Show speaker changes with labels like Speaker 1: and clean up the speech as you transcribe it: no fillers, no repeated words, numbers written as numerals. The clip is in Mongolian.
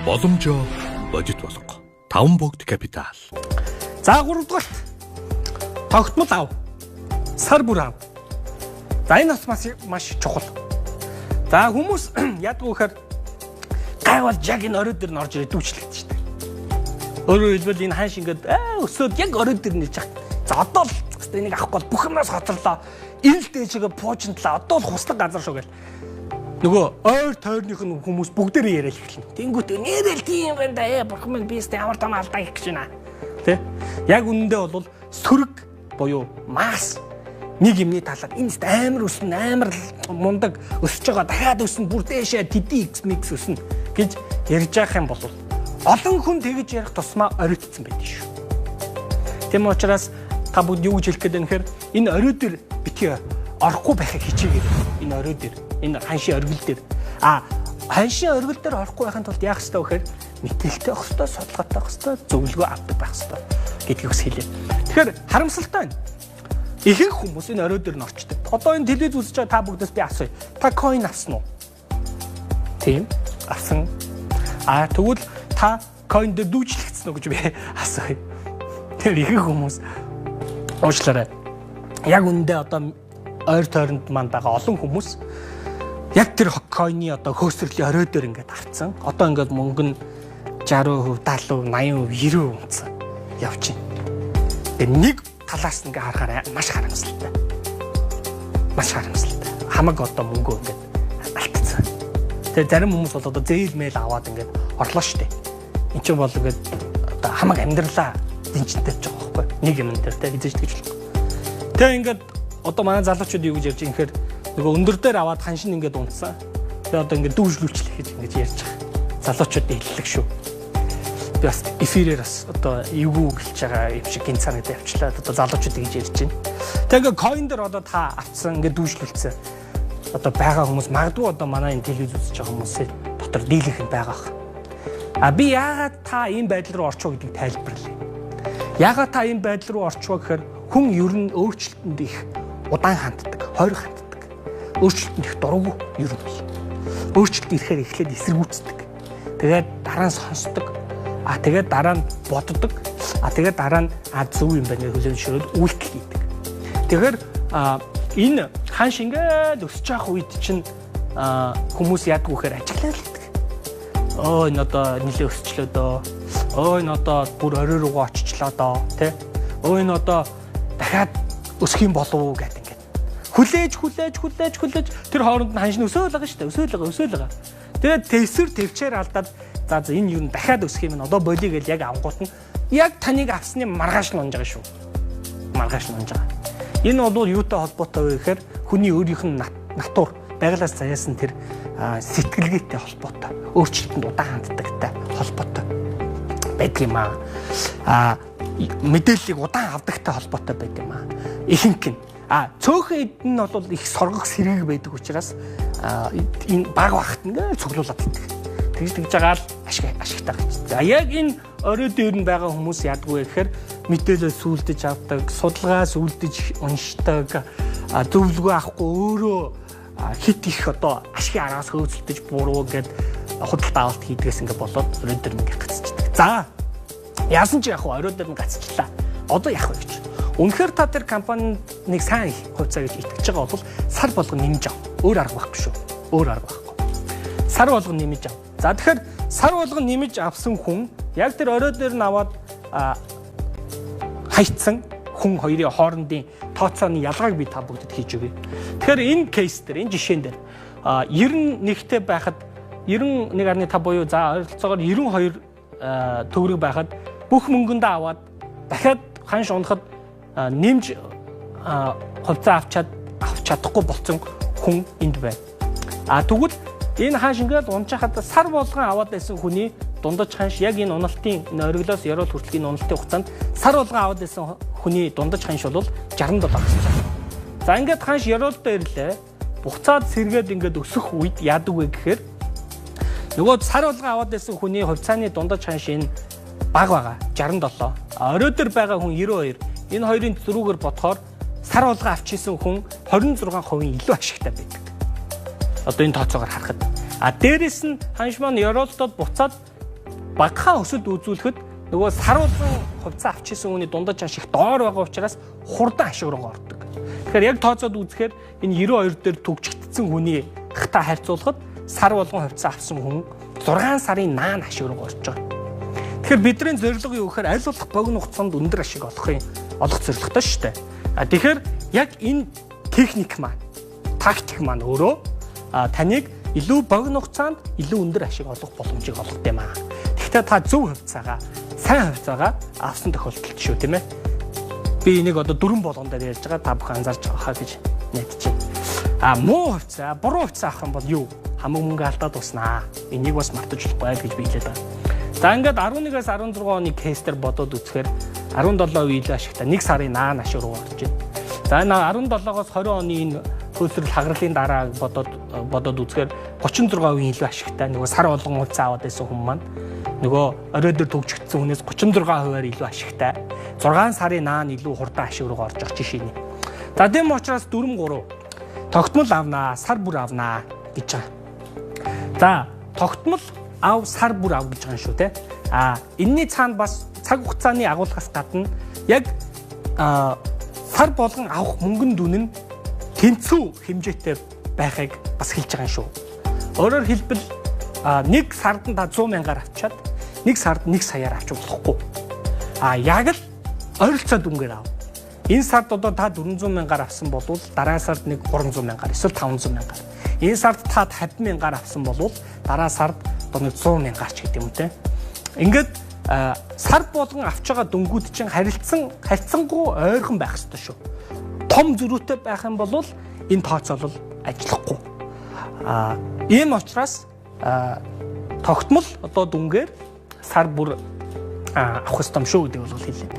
Speaker 1: Боломжоо бодит болго. Таван богд капитал.
Speaker 2: За 3 дугаарт тогтмол ав. Сар бүр ав. За энэ бас маш чухал. За хүмүүс яадаг вэ гэхээр гайвал яг энэ орой дээр нь орж ирээд дүүчлэгдэж шүү дээ. Өөрөөр хэлбэл энэ ханш ингээд өсөөд яг орой дээр нэрж хат. За одоо л энийг авахгүй бол бүх юмнаас хоцорлоо. Энэ л дээшээ пуужинтлаа. Одоо л хуслаг газар шүү гэл. Нөгөө ойр тойрных нь хүмүүс бүгдээрээ яриад эхэлнэ. Тэнгүүт нэрэл тийм байна да. Бурхан минь би өстө ямар том алдаа хийх гэж байна. Тэ? Яг үнэндээ бол сөрөг буюу масс нэг юмны талаар энэ өстө амар өснө, амар мундаг өсөж байгаа, дахиад өснө, бүр дээшээ TDX mix өснө гэж ярьж байгаа юм бол олон хүн тэгж ярих тусмаа оройтцсан байдаг шүү. Тийм учраас та бүгд юу гэж хэлэх гээд байна гэхээр энэ орой дээр битгий орохгүй байхыг хичээгээрэй. Энэ орой дээр, энэ ханшийн оргил дээр. А ханшийн оргил дээр орохгүй байхын тулд яах ёстой вэ гэхээр мэтгэлтэй байх ёстой, судалгаатай байх ёстой, зөвлөгөө авдаг байх ёстой гэдгийг бас хэлье. Тэгэхээр харамсалтай байна. Ихэнх хүмүүс энэ орой дээр нь орчдөг. Одоо энэ телевиз үзэж байгаа та бүгдээс би асууя. Та coin авсан уу? Тийм, авсан. А тэгвэл та coin дээр дүүжлэгдсэн үү гэж би асууя. Тэр ихэнх хүмүүс уучлаарай. Яг үнэндээ одоо ойр тойронд манд байгаа олон хүмүүс яг тэр coin-ы одоо хөөсрөлийн орой дээр ингээд авцсан. Одоо ингээд мөнгө нь 60%, 70%, 80%, 90% унтсан явж байна. Тэгээ нэг талаас нь ингээ харахаар маш харамсалтай. Маш харамсалтай. Хамаг одоо мөнгөө ингээд алдсан. Тэгээ зарим хүмүүс бол одоо зээл мэйл аваад ингээд орлоо штэ. Энд чинь бол ингээд одоо хамаг амьдралаа дэнчэнтэй ч байгаа байхгүй. Нэг юм дээр тэ хизээж тэгж болохгүй. Тэгээ ингээд одоо манай залуучууд юу гэж ярьж байгаа юм гэхээр нөгөө өндөр дээр аваад ханшин ингээд унтсан. Тэгээ одоо ингээд дүүжлүүлчлэх гэж ингэж ярьж байгаа. Залуучуудын хэллэг шүү. Би бас эфирээр бас одоо эвгүй гэлж байгаа юм шиг гинт санагдаа явчлаа. Одоо залуучууд ингэж ярьж байна. Тэгээ ингээд coin дээр одоо та авцсан ингээд дүүжлүүлсэн. Одоо байгаа хүмүүс магадгүй одоо манай энэ телевиз үзэж байгаа хүмүүсээ дотор дийлэх нь байгаа х. А би яагаад та ийм байдал руу орчих вэ гэдгийг тайлбарлая. Яагаад та ийм байдал руу орчих вэ гэхээр хүн ер нь өөрчлөлтөнд их удаан ханддаг, хойр ханддаг. Өөрчлөлтөнд их дурггүй ер нь бол. Өөрчлөлт ирэхээр эхлээд эсэргүүцдэг. Тэгээд дараа нь сонсдог. А тэгээд дараа нь боддог. А тэгээд дараа нь зөв юм байна гэж хүлээн зөвшөөрөөд үйлдэл хийдэг. Тэгэхээр энэ ханш ингээд өсөж явах үед чинь хүмүүс яадаг вэхээр ажиглаад л байдаг. Өө энэ одоо нэлээ өсчлөө дөө. Өө энэ одоо бүр орой руугаа очичлаа доо, тэ? Өө энэ одоо дахиад өсөх юм болов уу гэдэг ингээд. Хүлээж тэр хооронд нь ханш нь өсөөл байгаа шүү дээ. Өсөөл байгаа. Тэгээд тэвсэр төвчээр алдаад за энэ юу н дахиад өсөх юм нь одоо болиё гэж яг авангуут нь яг таныг авсны маргааш нь унж байгаа шүү. Маргааш нь унж байгаа. Энэ бол юутай холбоотой вэ гэхээр хүний өөрийнх нь натур байгалаас заяасан тэр сэтгэлгээтэй холбоотой, өөрчлөлтөнд удаан ханддагтай холбоотой байдаг юм аа. А мэдээллийг удаан авдагтай холбоотой байдаг юм аа. Ихэнх нь цөөхөн эд нь бол их соргох сэрэг байдаг учраас энэ баг багт ингээд цуглуулад иддэг. Тэгж байгаа л ашигтай гэж. За яг энэ орой дээр нь байгаа хүмүүс яадаг вэ гэхээр мэдээлэл сүулдэж авдаг, судалгаа сүулдэж уншдаг, зөвлөгөө авахгүй өөрөө хит их одоо ашигын араас хөөцөлдөж буруу гэд худалдаа авалт хийдгээс ингээд болоод орой дээр ингээд гацчихдаг. За яасан ч яг хөө орой дээр нь гацчихлаа. Одоо яах вэ гэж. Үнэхээр та тэр компанид нэг сайн хувьцаа гэж итгэж байгаа бол сар болгон нэмж ав. Өөр арга байхгүй шүү. Өөр арга байхгүй. Сар болгон нэмж ав. За тэгэхээр сар болгон нэмж авсан хүн яг тэр орой дээр нь аваад хайцсан хүн хоёрын хоорондын тооцооны ялгааг би та бүгдэд хийж өгье. Тэгэхээр энэ кейс дээр, энэ жишээн дээр 91-тэй байхад 91.5 буюу за ойролцоогоор 92 төгрөг байхад бүх мөнгөндөө аваад дахиад ханш унахад нэмж хувьцаа авч чадахгүй болсон хүн энд байна. А тэгвэл энэ ханш ингээд унжахад сар болгон аваад байсан хүний дундаж ханш яг энэ уналтын энэ ориглоос ёроол хүртэл энэ уналтын хугацаанд сар болгон аваад байсан хүний дундаж ханш бол 67 гэсэн. За ингээд ханш ёроолдоо ирлээ. Буцаад сэргээд ингээд өсөх үед яадаг вэ гэхээр нөгөө сар болгон аваад байсан хүний хувьцааны дундаж ханш энэ бага байгаа 67. Орой дээр байгаа хүн 92. Энэ хоёрын зөрүүгээр бодохоор сар болгон авчихсан хүн 26% илүү ашигтай байдаг. Одоо энэ тооцоогоор харахад. А дээрэс нь ханш маань ёроолдоод буцаад Багахан өсөлт үзүүлэхэд нөгөө сар болгон хувьцаа авчихсан хүний дундаж ашиг доор байгаа учраас хурдан ашиг руу ордог. Тэгэхээр яг тооцоод үзэхээр энэ 92 дээр түгжигдсэн хүний хта харьцуулахад сар болгон хувьцаа авсан хүн 6 сарын наан ашиг руу орж байгаа. Тэгэхээр бидний зорилго юу гэхээр аль болох богино хугацаанд өндөр ашиг олох зорилготой шүү дээ. А тэгэхээр яг энэ техник маань, тактик маань өөрөө таныг илүү богино хугацаанд илүү өндөр ашиг олох боломжийг олгох юм аа. Тэгэхдээ та зөв хувьцаагаа, сайн хувьцаагаа авсан тохиолдолд шүү, тийм ээ. Би энийг одоо дөрвөн болгон дээр ярьж байгаа, та бүхэн анзаарч байгаа гэж найдаж байна. А муу хувьцаа, буруу хувьцаа авах юм бол юу? Хамаг мөнгө алдаад дуснаа. Энийг бас мартаж болохгүй гэж би хэлээд байгаа. За ингээд 11-ээс 16 оны кейс дээр бодоод үзэхээр 17% илүү ашигтай 1 сарын наан ашиг руу орж байна. За энэ 17-оос 20 оны энэ хөлсрөл хагралын дараа бодоод үзэхээр 36% илүү ашигтай. Нөгөө сар болгон хувьцаа аваад байсан хүн маань нөгөө орой дээр төгжигдсэн хүнээс 36%-аар илүү ашигтай. 6 сарын наан илүү хурдан ашиг руу орж байгаа жишээ нь. За тийм учраас 4 3 тогтмол авнаа, сар бүр авнаа гэж байгаа. За тогтмол ав, сар бүр ав гэж байгаа юм шүү те. А энэний цаана бас цаг хугацааны агуулгаас гадна яг сар болгон авах мөнгөн дүн нь тэнцүү хэмжээтэй байхыг бас хэлж байгаа юм шүү. Өөрөөр хэлбэл нэг сард нь та 100 мянгаар авчаад нэг сард 1 саяар авч болохгүй. А яг л ойролцоо дүнгээр ав. Энэ сард одоо та 400 мянгаар авсан бол дараа сард нэг 300 мянгаар эсвэл 500 мянгаар. Энэ сард та 50 мянгаар авсан бол дараа сард одоо нэг 100 мянгаар ч гэдэг юм те. Ингээд сар болгон авч байгаа дүнгууд чинь харилцангуй ойрхон байх ёстой шүү. Том зөрүүтэй байх юм бол энэ тооцоолол ажиллахгүй. Ийм учраас тогтмол одоо дүнгээр сар бүр авах ёстой юм шүү гэдэг бол хэллээ.